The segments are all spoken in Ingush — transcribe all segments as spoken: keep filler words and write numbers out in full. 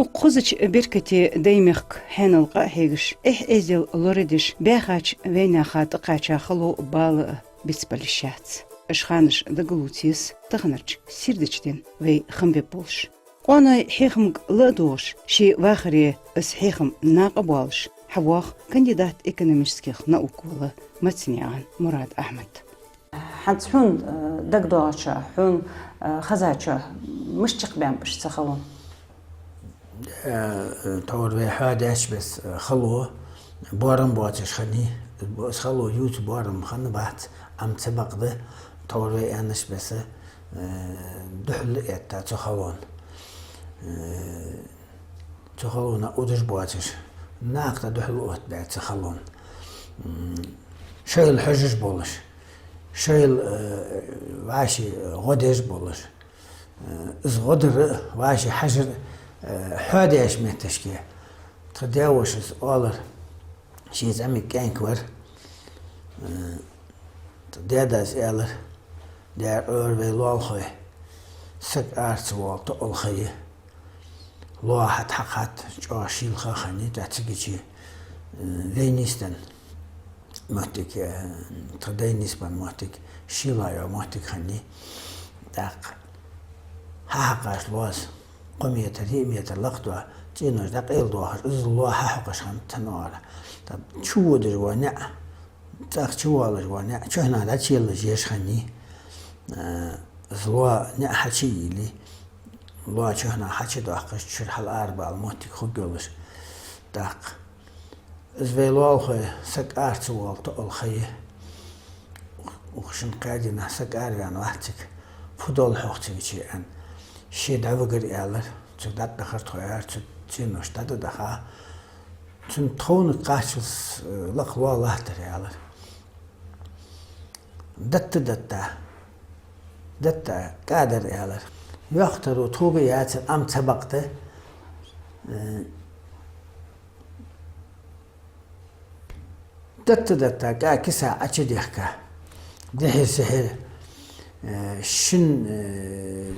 Укх хозача беркате Даймехка хьанал къа а хьегаш, эхь-эздел лорадеш, баьхача вайнаха тӀакхаьча хало бала а бицбала йиш яц. Уж ханаш дагалоацаш, таханарча сердача ден вай хам бе болаш. Къоаной хьехамга ла а догӀаш, ший вахаре из хьехам накъа а боалаш, хьавоагӀа кандидат экономических наук вола Мацанаькъан Мурад-Ахьмад. ХӀанз хьона, э, дагадоагӀачох, хьона, э, хезачох, мишта чакхбаьннаб уж цу халонна? Э, э, тхьовра вай хьоадаьча беса, э, хало боарам боацаш хиннай. Из хало ювца боарам хиннабац, амма цхьабакъда, тхьовра вай аьннача беса, э, духьал а этта цу халонна. Э, цу халонна удаш боацаш, наха тӀа духьал а оттабаь цу халонна. М, шоайла хьожаш болаш, шоайла, э, вӀаший гӀо деш болаш. Э, из гӀо дар а, вӀаший хьажар а, э, хьоадаьча метташка. Тха даь-вошас оалар, ший зӀамига кӀаьнк вар. Э, тха даь-дас аьлар: «Даьра, Ӏуйран вай лоалахой, саг ара ца воал тоъал ха я. Лоа хьатӀахьекхад, чӀоагӀа шийла ха хиннай, тӀаккха цига чу, э, вай нийсденна моттиг, э, тха дай нийсбенна моттиг, шийла йола моттиг хиннай. ТӀаккха хьахьекхаш лоас, кхо метр, йиъ метр лакхдоа, цӀенош дӀакъайладоахаш, из лоа хьахьокхаш хиннад цхьан оагӀора. ТӀаккха чуводаш вола наӀар, цӀагӀа чувоалаш вола наӀар чухьнахьа дӀачуеллаш еш хиннай. Э, из лоа наӀар хьачуйийле, лоа чухьнахьа хьачудоаккхаш, чура хьалаарабала моттиг хургйолаш. ТӀаккха из вай лоалахой, саг ара ца воал тоъал ха я. Укх шин-кхаь дийнахьа саг араваьнна вац цига. Фу доал хьогӀ цига чу?» — аьнна, ше дӀавигар, аьлар. Цу дӀатӀадахар тхо, аьлар, цу цӀенош дӀатӀадаха. Цун тховнага кхаччалца, э, лакха лоа латтар, аьлар. Датта-датта, датта кӀа дар, аьлар. Йоккха таро тхога яцар, амма цхьабакъда, э, датта-датта кӀа киса Ӏочудехка. Дехьа-сехьа, э, шин, э,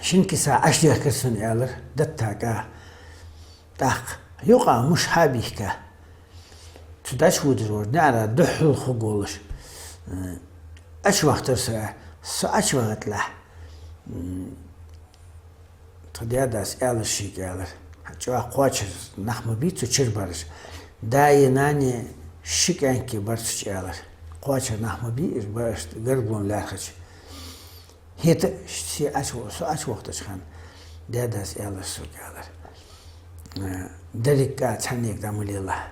шин киса Ӏочудехкар сона, аьлар, датта кӀа. ТӀаккха юкъа муш хьабийхка, цу дӀачуводаш волча наӀара духьал хургволаш, э, Ӏочувахийтар со, со Ӏочувахийталехь, м, тха даь-дас аьлар шийга, аьлар: «ЧӀоагӀа кхоачара нах ма бий цу чура бараш. Даи наьнеи ши кӀаьнки бар цу чу», — аьлар. «Кхоачара нах ма бий уж бараш, гаргало лаьрхӀача». ХӀаьта а ше Ӏочу-, со Ӏочувахийтача хана даь-дас аьлар сога, аьлар: «Э, деррига кӀа цхьаннега дӀа ма лелахь.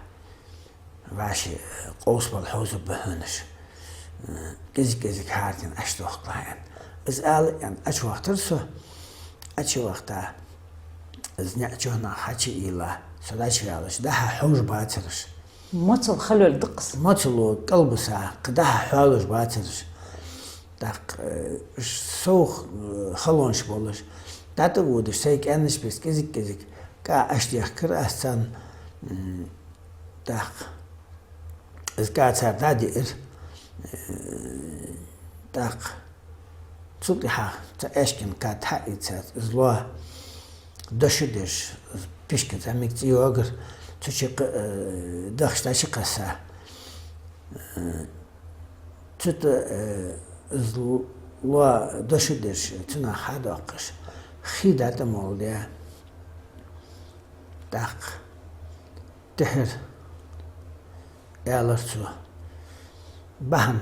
ВӀаши къовсабала хьовзаргба хьона уж. Э, кӀезиг-кӀезига хьарадена Ӏочудохкалахь», — аьнна. Из ала а аьнна, Ӏочувахийтар со. Ӏочувахийта, из наӀар чухьнахьа хьачуйийлла, со дӀачуваьлча, дӀа-хьа хьовш бацар уж. Моцал хьалъяьлла даккхас. Моцало кӀалбиса, кхы дӀа-хьа хьоалуш бацар уж. ТӀаккха, э, уж совгӀа, э, халонаш болаш, дӀатӀаводаш, сай кӀаьнкашка беса кӀезиг-кӀезига кӀа Ӏочудехкар аз царна, м, тӀаккха из кӀа цар дӀадиар, э, тӀаккха цул тӀехьагӀа цхьа аьшкан кад хьаийцад, из лоа дош а деш, из пишка зӀамига цӀи йоагар, цу чу кх-, э, дахча дӀачукхесса. Э, цу тӀа, э, из л-, лоа дош а деш, цунах хьадоаккхаш, хий дӀатӀамолдаь, тӀаккха тӀехьара аьлар цо: «Бахьан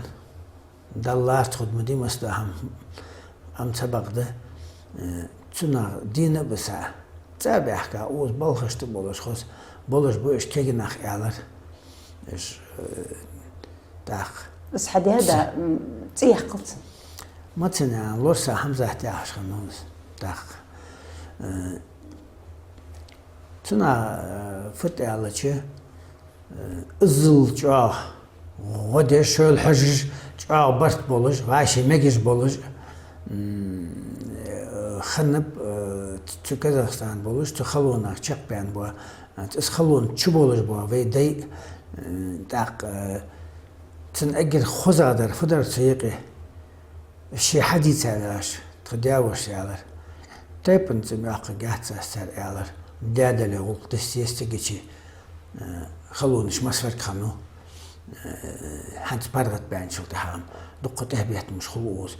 Далла лаьрхӀа хургда, ма дий массадола хӀама, амма цхьабакъда, э, цунах дийна а биса, цӀа а баьхка, укхаза балхашта а болаш, хоза болаш ба уж кегий нах», — аьлар. Уж, э, тӀаккха. Из хьа даь-да, м, цӀи яьккхал цун? Мацанаькъан Лорса Хьамзат яхаш хиннав из. ТӀаккха, э, цунах, э, фу тӀа аьлча, э, иззал чӀоагӀа гӀо деш, шоайла хьожаш, чӀоагӀа барт болаш, вӀаший мегаш болаш, м, э, хиннаб, э, цу Казахстане болаш, цу халонах чакхбаьнна бола, э, из халон чу болаш бола вай дай, э, тӀаккха, э, цун эггара хозагӀа дар фу дар цу юкъе, ше хьадийца ваьлча, тха даь-воша аьлар: Тайпан цӀи ма йоаккхаргьяц аз цар, аьлар. Даь-дале гӀулакх дисте цига чу, э, халонаш массаварг хиннав, э, хӀанз паргӀата баьнначул тӀехьагӀа-м дуккха тӀехьабеттамаш хул укхаза.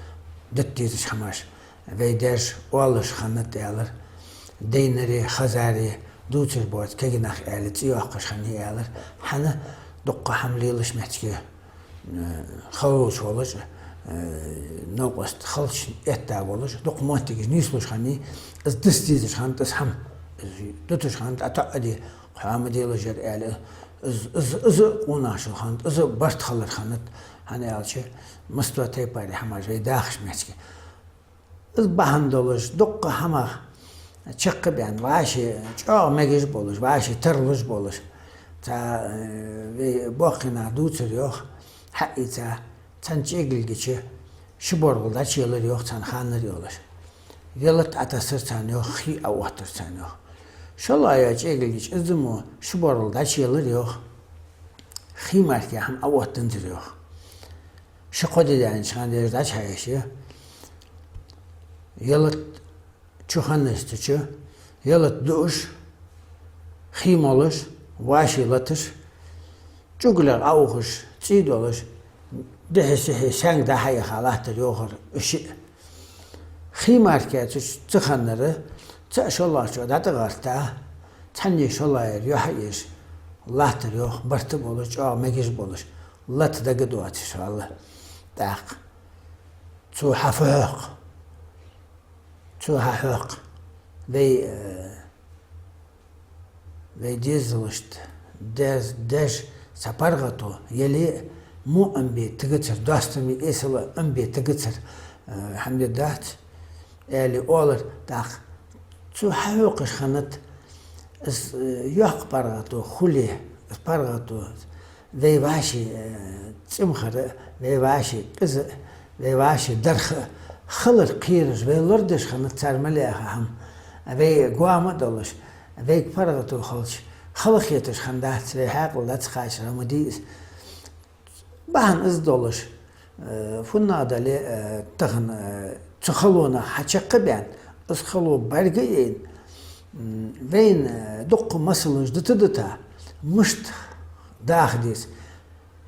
Дита дезаш хӀамаш, вай даьша оалаш хиннад, аьлар. Дайнареи хозареи дувцаш боаца кагий нах аьле, цӀи йоаккхаш хиннай, аьлар. ХӀана, дуккха хӀама лелаш моттиг, э, халонаш волаш, э, новкъост халча этта волаш, дукха моттигаш нийслуш хиннай, из дита дезаш хиннад из хӀама, из дуташ хиннад, а тоъа де, кхоа ма делаш яр аьле, из, из, из къонахчал хиннад, из барт хилар хиннад, хӀана аьлча, масса тайпара хӀамаш вай дахаш моттиг. Из бахьан долаш, дуккха хӀамах чакхбаьнна, вӀаши чӀоагӀа мегаш болаш, вӀаши тарлуш болаш. Цхьа, э, вай боккхий нах дувцар йоах, хьаийца, цхьан чӀегилга чу ши боргӀал дӀачуелар йоах, цхьан ханнара йолаш. Ялат Ӏотассар царна йоах, хий Ӏооттар царна йоах. ШоллагӀа йолча чӀегилга чу из мо ши боргӀал дӀачуелар йоах. Хий мара кхы хӀама Ӏооттанзар йоах. Ши-кхо ди даьннача хана дерригаш дӀачухьаеш я. Ялат чу хиннай цу чу, ялат дуаш, хий молаш, вӀаши латаш, чӀугулех Ӏоухаш, цӀий долаш, дехьа-сехьа саьнга дӀа-хьа яха латтар йоахар уж шиъ. Хий мара кхы цу чу ца хиннар, цаӀ шоллагӀчоа дӀатӀагӀерта, цхьанне шоллагӀъяр юхь а еш, латтар йоах, барт а болаш, чӀоагӀа мегаш болаш, лата дага доацаш валла. ТӀаккха цо хьафу хьокх. Цо хьахьокх. Вай, э, вай дезалашта, дез-, деш цхьа паргӀато яле а, мо амбе тагацар, доастаме эсала амбе тагацар, э, хӀама дац, аьле оалар. ТӀаккха цо хьахьокхаш хиннад, из, э, йоккха паргӀато хуле, из паргӀато вай вӀаши, э, цӀимхара, вай вӀаши къиза, вай вӀаши дарха хилар кхераш, вай лорадеш хиннад цар мел яха хӀама. Вай гоама а долаш, вайга паргӀато хилча, хала хеташ хиннадац, вай хьаькъал дӀа ца кхачар хӀама дий из. Бахьан из долаш, э, фуннагӀа дале, э, тахан, э, цу халонах хьачакхбаьнна, из хало бӀарга а яйна, м, вайна, э, дуккха масалаш дита-дита, мишта даха деза.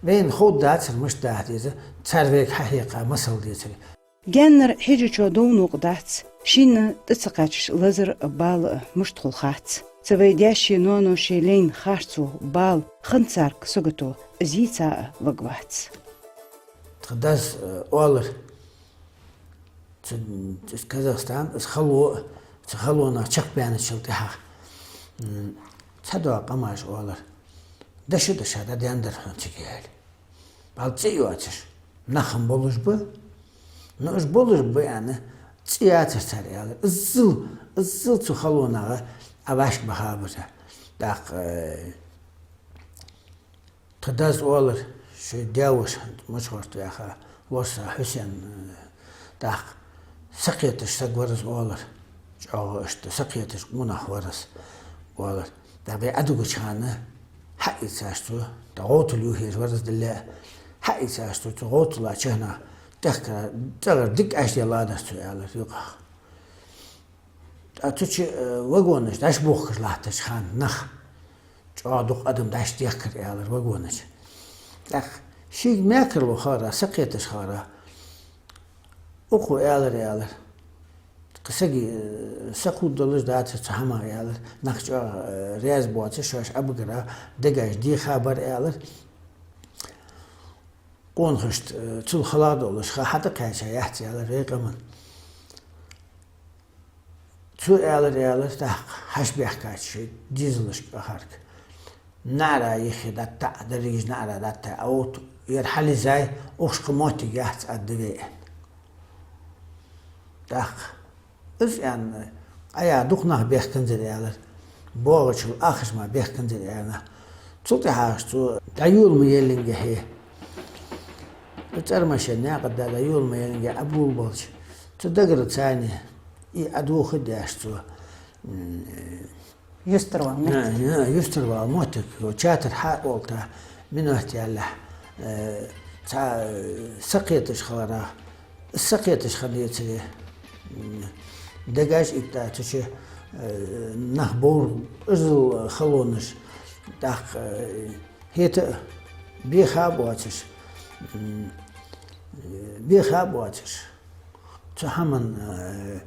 Вайна ховргдацар мишта даха деза, цар вайга хьахьекха масал децаре. Гаьннара хьежачоа довнокъ дац, шийна тӀа ца кхаьчача лазар а, бала а мишта хул хац. Цу вай даьшеи ноаношеи лайна харцо, бала, хинна царга сагото, из йийца а варгвац. Тха дас, э, оалар, цу, из Казахстан, из хало, цу халонах чакхбаьнначул тӀехьагӀа, м, цхьадола къамаш оалар: «Даша-даша дӀадаьннадар хьона цига», — аьле. Бала цӀи а йоацаш, нах-м болаш ба, но уж болаш ба аьнна, цӀи яцар цар, аьлар. Иззал, иззал цу халонагӀа Ӏа вӀашка бахабар. ТӀаккха, э, тха дас оалар, шоай даь-воша, Мочхорта ваьха Лорса Хьусен, э, тӀаккха сакхеташ саг вар из, оалар. ЧӀоагӀа иштта сакхеташ къонах вар из, оалар. ТӀаккха вай Ӏодугача хана хьаийцаш цо, тӀа гӀовтал юхаеш вар из, дилла а, хьаийцаш цо, цу гӀовтала чехка тӀехкара цӀагӀара дика Ӏаш де ладар цо, аьлар, юкъах. ТӀаккха цу чу, э, вагонаш дӀаш бохкаш латтача хана нах, чӀоагӀа дукха адам дӀаш дехкар, аьлар, вагона чу. ТӀаккха шийга мекарло хиларах, сакхеташ хиларах, укхо аьлар, аьлар: «Кхы сага, э, сакхувдалаш дацар цу хӀамах», — аьлар. Нах чӀоагӀа, э, раьза боацаш, шоаш Ӏобигара дегаш дийхабар, аьлар. Къонахашта, э, цул хала долаш ха хьатӀакхаьча яц, аьлар, вай къаман. Цо аьлар, аьлар, тӀаккха хьачубаьхкача шоай дезалашка, ахарга: «НаӀара йиххе дӀатта, дерригаш наӀара дӀатта, а вот ер хьализай, укхаза кхы моттиг яц, аргда вай», — аьнна. ТӀаккха из аьнна, Ӏа яха дукха нах бехканзар, аьлар, боагӀачул ахаржа мара бехканзар, аьнна. Цул тӀехьагӀа цо дӀайола ма еллинге хье. ЦӀермашен наькъа тӀа дӀайола ма еллинге Ӏоболабелча, цу дагара царна и Ӏодоха деш цо, м, юстарвала моттиг. На, на, юстарвала моттиг, чатар хьаолта, минот яллалехь, э, цхьа, э, сакхеташ хиларах, сакхеташ хинна децаре, м, Дегаш итта цу чу, э, нах бовр иззал халонаш, тӀаккха, э, хӀета а беха а боацаш, м, э, беха а боацаш. Цу хӀаман, э,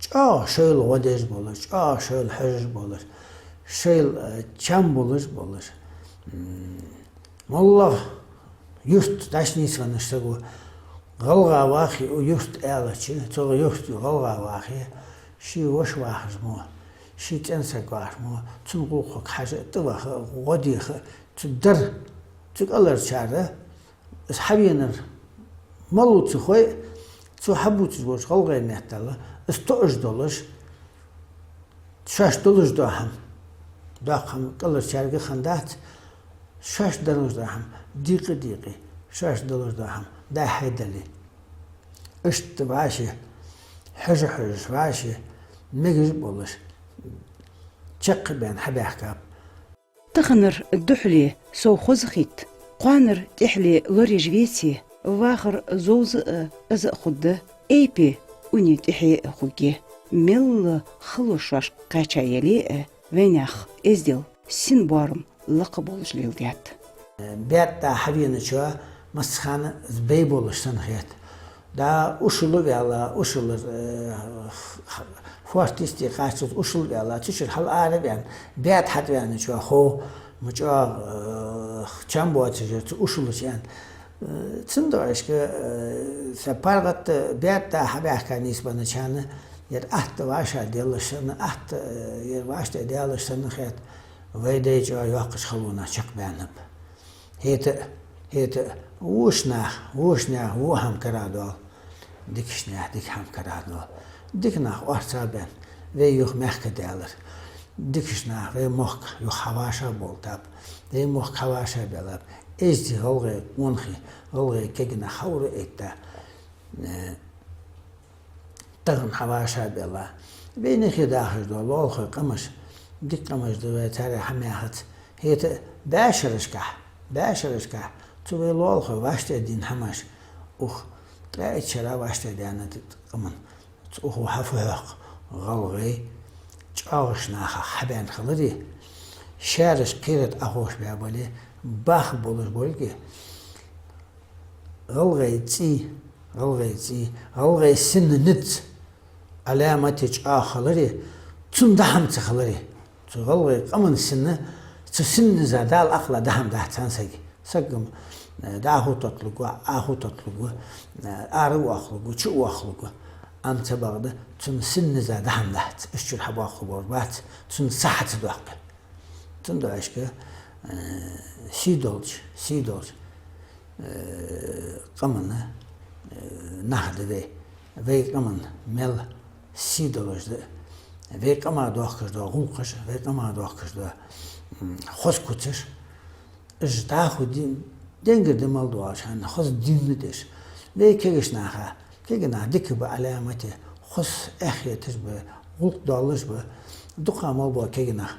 чӀоагӀа шоайла гӀо деш болаш, чӀоагӀа шоайла хьожаш болаш, шоайла, э, чам болаш болаш. М, моллагӀа юрта дӀачунийсвеннача саго гӀалгӀа вахе, укх юрта аьлча, цу юрта гӀалгӀа вахе, ший воша вахаш мо, ший цӀен саг вахаш мо, цун гӀулакхага хьажа а, тӀаваха а, гӀо деха а, цу дар, цу кӀалхарчар, из хьавенар малув ца хой а, цо хьабувцаш болча гӀалгӀай меттала из тоъаш долаш, шоашта долаш дола хӀама, доккха хӀама кӀалхарчарга а хиннадац, шоашта долаш дола хӀама дийкъа а дийкъе, шоашта долаш дола хӀама дӀа-хьа дале. Иштта вӀаши хьожа а хьожаш, вӀаши мегаш а болаш, чаккхе а баьнна хьабаьхкаб. Таханара духьале сов хоза хет, кхоанара тӀехьале лораеш веце, вахар зовза а, эза а хургда, айпе уни тӀехье а хургья. Мел хало шоашка кхаьча яле а, вайнаьха эздел син боарам лакха болаш леладаьд. БаьтӀа хьавеначоа массахана бай болаш санна хет. Да, ушал а ваьнна, ушалара, э, ф-, ф-, форта йисте кхаччалца ушал а ваьнна, цу чура хьал ара а ваьнна, баьтӀа хьатӀавеначоа хов, ма чӀоагӀа, э, чам боацаш яр цу ушала чу аьнна. Э, цудухьа, э, са паргӀата баьтӀа хьабаьхка нийсбенначарна, ер атта вӀашагӀделлаш санна, атта, э, ер вӀаштӀехьадаьлаш санна хет, вай дай чӀоагӀа йоккхача халонах чакхбаьннаб. ХӀета а, хӀета а, воча наха, воча наьха во хӀама карадоал, дикача наьха дика хӀама карадоал. Дика нах орцагӀбаьнна, вай юха мехкадаьлар. Дикача наха вай мохк юха хьавӀашагӀбовлийтаб, вай мохк хьавӀашагӀбелаб. Эздий гӀалгӀай къонахий, гӀалгӀай кегий нах хьаура а этта, э, тахан хьавӀашагӀбелла. Вайна хи дахаш дола лоалахой къамаш, дика къамаш да вай, царех хьамехац. ХӀета а баьшерашкахь, баьшерашкахь, цу вай лоалахой вӀаштӀехьадена хӀамаш, ух, ткъаь итт шера вӀаштӀехьадаьннад къаман. Цу уху хьафу хьокх гӀалгӀай чӀоагӀача нахах хьабаьнна хиларе, шаьрача кхерата Ӏоховшабаь бале, баха болаш болга, гӀалгӀай цӀий, гӀалгӀай цӀий, гӀалгӀай сина низ Ӏаламате чӀоагӀа хиларе, цунна дӀа-хӀама ца хиларе, цу гӀалгӀай къаман сина, цу сина низа Дала акхалла дӀа-хӀама дац цхьан сага. Саг-м, э, дӀахо тотталургва, Ӏохо тотталургва, э, ара воаккхалургва, чу воаккхалургва. Амма ца бакъда, цун сина низа дӀа-хӀама дац, уж чура хьабоаккхаргболаш бац, цун са хьа ца доаккхе. Цудухьа, э, сий долча, сий долча, э, къаман, э, нах да вай. Вай къаман мел сий долаш да, вай къамах доахкаш дола гӀулакхаш, вай къамах доахкаш дола, м, хоза куцаш, уж дӀахо ди-, денгара ди мел доагӀаш хьана хоза дин деш. Вай кегийча наха, кегий нах дика ба Ӏаламате, хоза эхь хеташ ба, гӀулакх доаллаш ба, дукха мел бола кегий нах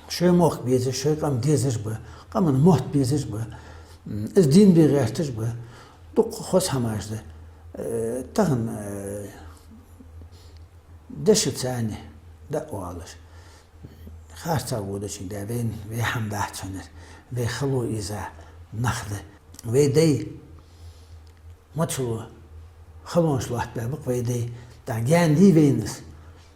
шоай мохк безаш, шоай къам дезаш ба, къаман мотт безаш ба, м, из дийна бе гӀерташ ба. Дукха хоза хӀамаш да. Э, тахан, э, дешаца цхьана дӀа а оалаш, харцахьа водачунга да вайна, вай хӀама дац хьона ер, вай хало ийза нах да. Вай дай мацало халонаш лоаттабаьб-кх вай дай, тӀаккха гаьна дий вайна из?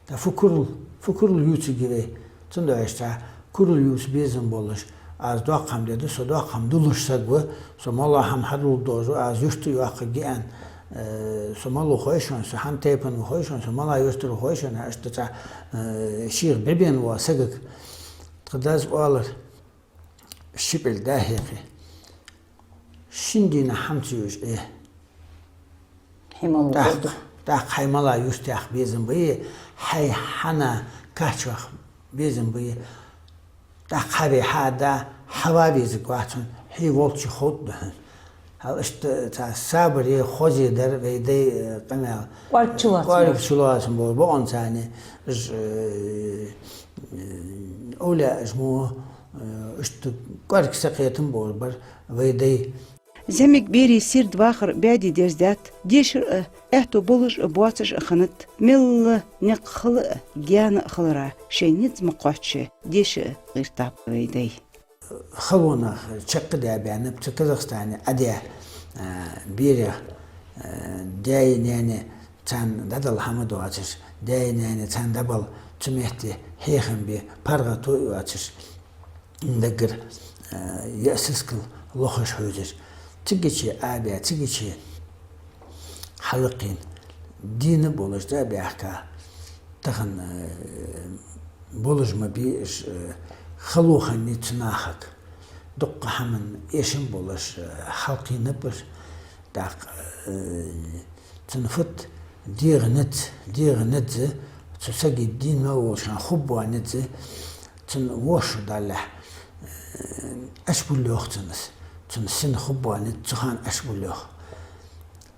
ТӀаккха фу курал, фу курал ювцаргья вай? Цудухьа иштта курал ювца безам болаш, аз доккха хӀама дергда, со доккха хӀама дуллаш саг ва, со моллагӀа хӀама хьадулларгдолаш ва, аз юрта йоаккхаргья аьнна, э, со малув хой шоана, со хьан тайпан ва хой шоана, со малагӀча юртара ва хой шоана, иштта цхьа, э, шийх бӀу бена вола сагага. Тха дас оалар: ши пӀелг дӀа-хьа хьекхе, шин дийнахьа хӀама ца юаш Ӏе. Хьай мала тӀаккха, юрта? ТӀаккха хьай мала юрта яха безам бий, хьай хьана кхачваха безам бий. ТӀаккха хьаве хьа а да, хьава везаргвац хьона, хье волчча ховргда хьона. Хьал иштта цхьа сабаре, хозе дар вай дай, э, къамаьл. КӀоарга чулоацам. КӀоарга чулоацам бола бокъонца цхьана, ж-, э, э, овлияаш мо, э, иштта кӀоарга сакхетам бола бар вай дай. Зӏамига берий сийрда вахар баьде дездаьд, дешар а, аьттув болаш а, боацаш а хиннад, мел никъ хилла а, гаьна а хиларах шоай низ ма кхоачча, деша а гӏертаб вай дай. Халонах чакхдаь баьннаб цу Казахстане Ӏадаь, а, берех, а, даьи наьнеи царна дӏадала хӏама доацаш, даьи наьнеи царна дӏабала цу метте хьехам бе паргӏато а йоацаш, даггара, а, яа сискал лохаш хьоьжаш. Цигача а баь, цигача хьалакхийна, дийна болаш дӏа а баьхка, тахан, э, болаш ма бий уж, э, хало хиннай цу нахага. Дуккха хӏаман эшам болаш, э, хьалкхийнаб уж. Тӏаккха, э, цун фуд дегӏа низ, дегӏа низ, цу сага дийна мел волча хана хургбола низ, цун воша даллалехь, э, ӏочубувл йоах цунна из. Цун сина хургбола низ цу хана ӏочубувл йоах.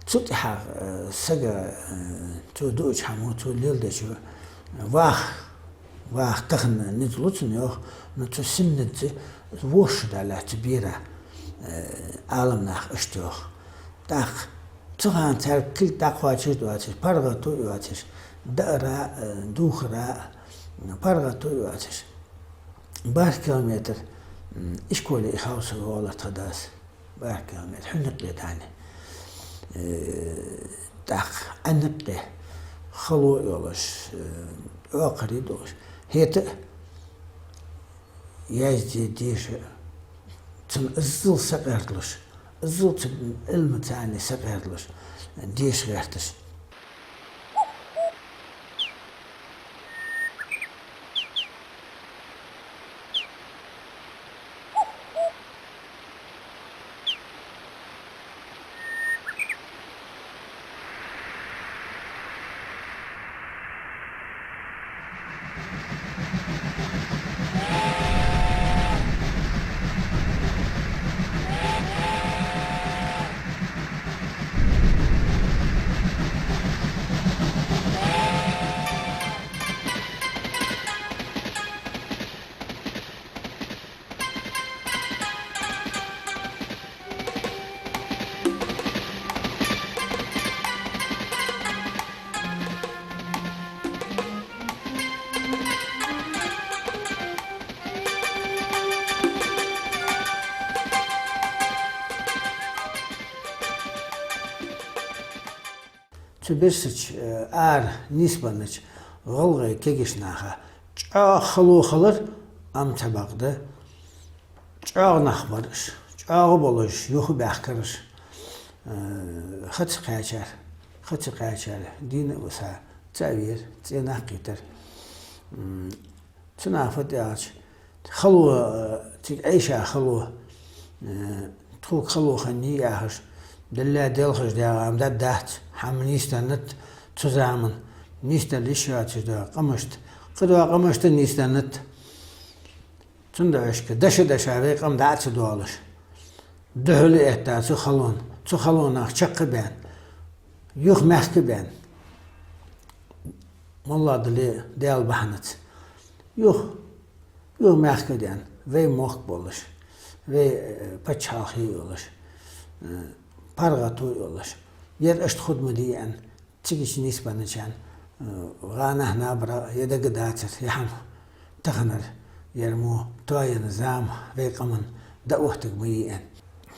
Цул тӏехьагӏа, э, сага, э, цо дуача хӏамо, цо леладечо, э, ваха, ваха тахан низ лу цунна йоах, но цу сина низ воша даллалехь цу бера, э, Ӏаламнаха иштта йоах. Тӏаккха цу хана цар кулг дӏакхоачаш а доацаш, паргӏато а йоацаш, даара а, э, дувхара а, э, паргӏато а йоацаш, бархӏ километр, м, ишколе ихав саг, оалар тха дас. Бархӏ километр хьуникъе тӏане. Э, тӏаккха ӏаьникъе хало а йолаш, э, ӏокхаре а долаш. ХӀаьта а язде, деша а, цун иззал сакъердалуш, иззал цу Ӏилмаца а сакъердалуш, деша гӏерташ. Цу бирсача, э, ара нийсбеннача гӏалгӏай кегийча наха чӏоагӏа хало хилар, ам ца бакъда, чӏоагӏа нах бар уж, чӏоагӏа болаш юха баьхкар уж, э, ха ца кхаьчар, ха ца кхаьчар, дийна а виса, цӏа а вера, цӏенах а кхийтар. М, цу наха фу тӏехьарча хало, э, цига Ӏайша хало, э, тхога хало хиннай яхаш, Далла делхаш дагӏа ам да дац, хӏама нийсденнад цу заман, нийсдала йиш йоацаш дола къамашта, кхыдола къамашта нийсденнад. Цудухьа вайшка даша-даша вай къам дӏа а ца доалаш, духьала этта цу халон, цу халонах чакх а баьнна, юха мехка а баьнна, моллагӏа дале а Даьла бахьанаца, юха, юха мехка а даьнна, вай мохк болаш, вай, э, паччахьалкхе а йолаш, э, паргӏато а йолаш, ер иштта хургда ма дий аьнна, цигача нийсбенначарна, э, гӏанахьа набара е дагадацар, е хӏама таханара, ер мо тоаяь зама вай къаман дӏаоттаргма йий аьнна.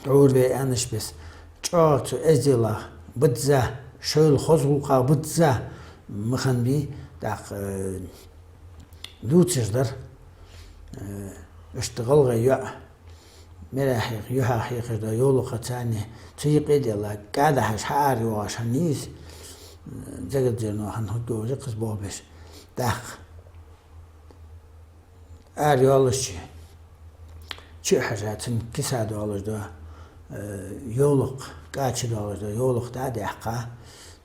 Тӏура вай аьннача беса, чӏоагӏа цу эзделах бизза, шоайла хоза гӏулакхах бизза ма хиннабий, тӏаккха, э, дувцаш дар, э, иштта гӏалгӏай йоӏ, мера хьех-, юхьа хьехаш дола йовлакх царна, цу юкъе а делла, кӏа дахьаш хьаарайоагӏаш хиннай из, Дзагадзерно хинна хӏугга вожа кхаза бохабеш. Тӏаккха арайоалаш чу, чу а хьежа, цун киса доалаш дола, э, йовлакх, кӏа чу доалаш дола йовлакх дӏа а даьккха,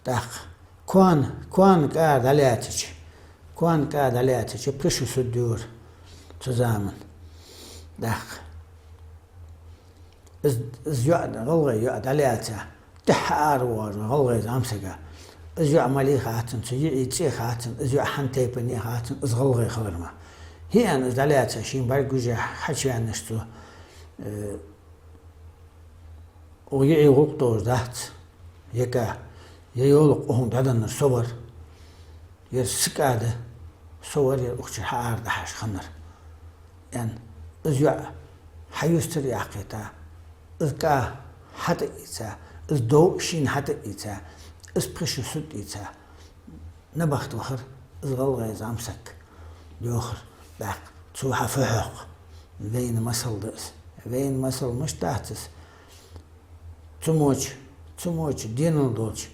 тӏаккха коа, коа кӏа дӏалаьцача, коа кӏа дӏалаьцача, пхи шу суддора цу заман. Тӏаккха из, из йоӏ, гӏалгӏай йоӏ дӏалаьца, тӏехьа аравоагӏаш гӏалгӏай зӏамсага. Из йоӏ малий хац цунна, цу йиӏий цӏи хац цунна, из йоӏ хьан тайпан я хац цунна, из гӏалгӏай хилар ма. ХӀаьта из дӏалаьца шийна бӏаргагуш хьачувеннача цо, э, Укх йиӀий гӀулакх долаш дац, е кӀа, е йолакх укхунга дӀаденнар со вар, ер са кӀа да, со вар ер укх чура хьаарадахьаш хиннар. Эн, из йоӀ хьаюстара яьккхийта, из кӀа хьатӀаийца, из дов шийна хьатӀаийца, из пхи шу сутӀаийца, набахта вахар из гӀалгӀай зӀамсаг, йоахар, тӀаккха цо хьа фу хьокх. Вайна масал да из. Вайна масал мишта дац из? Цу моча, цу моча денал долча,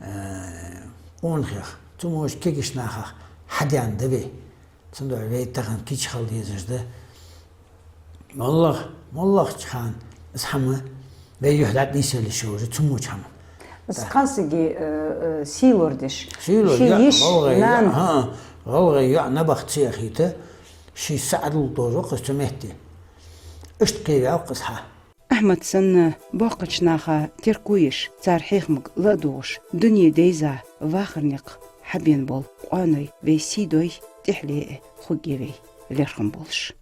э, къонахех, цу моча кегийча нахах хьадаьнна да вай. Цудухьа вай тахан кийча хила дезаш да. МоллагӀа, моллагӀча хана из хӀама вай юхь дӀатӀа нийсъеллаш йолаш я цу моча хӀаман. Из кхалсага, э, э, сий лорадеш. Сий лор-, ший йоӀ, йиша, гӀалгӀай йоӀ, нана. ХӀаа, гӀалгӀай йоӀ набахта ца яхийта, ший са Ӏодулларгдолаш ва-кх из цу метте. Иштта кхеваьв-кх из хьа. Ахьмад санна боккхача наха терко еш, цар хьехамга ладувгӀаш, дуне дайза, вахара никъ хьабена бола къоаной вай сий дой, тӀехьле а хургья вай лерхӀам болаш.